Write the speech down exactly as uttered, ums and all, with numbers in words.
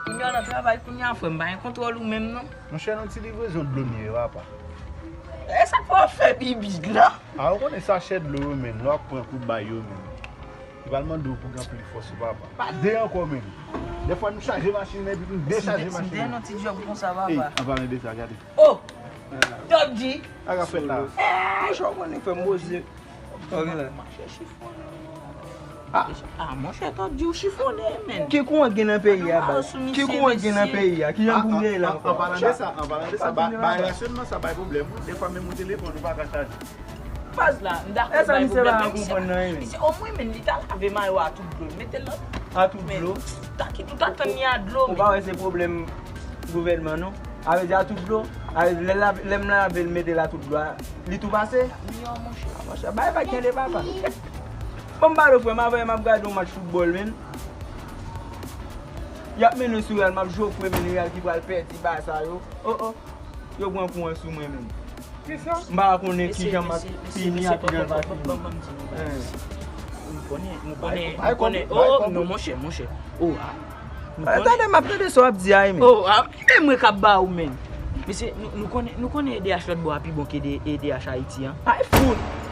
Kounye a w nan travay, kounye a frè m, pa gen kontwòl ou menm non. Monchè, nan ti livrezon dlo m ye, papa. E sa k fè w ap fè bibig la? A, ou konnen sachè dlo yo menm, lè w ap pran pou bay yo menm. Li pral mande w pou gen anpil fòs, papa. Pa de ankò menm. Dèfwa nou chaje machin nan epi nou dechaje machin nan. M te nan ti djòb konsa, papa. Ey, an palan de sa, gade. Oh! Top G! Sa k ap fèt la? Monchè, w konnen frè m poze. Ok la. Ah, monchè, Top G, w chifonnen, menn. Ki kou w gen nan peyi a, bay? Ki kou w gen nan peyi a? Kijan pou m ye la ankò? An palan de sa, an palan de sa, bay rasyonman sa bay pwoblèm wi. Dèfwa menm yon telefòn ou pa ka chaje. Baz la, m dakò bay pwoblèm, men misye, misye omwen, menn, li ta lave mayo a tout dlo, li mete l nan. A tout dlo? Taki tout atan li a dlo, menn. Ou pa wè se pwoblèm gouvènman non? A vle di a tout dlo? A vle di lè lave, lè m lave l mete l a tout dlo a, li tou pase? Wi, monchè. A, monchè, bay pa gen de papa. Bon, m pale frè m, avè m ap gade yon match foutbòl, menn. Y ap mennen sou Real, m ap jwe frè, menn, Real ki pral pèdi Barça yo. Oh, oh. Yo pran kou an sou mwen menm. Kisa? M pa konnen kijan m ap fini ak kijan l va fini. M konnen, m konnen, m konnen. Oh, non, monchè, monchè. Oh, ah. Tande, m ap tande sa w ap di a, men. Oh, ah, men mwen k ap ba ou, men. Mesye, nou, nou konnen, nou konnen E D H lòt bò a pi bon ke E D H Ayiti, an. Ay, fout!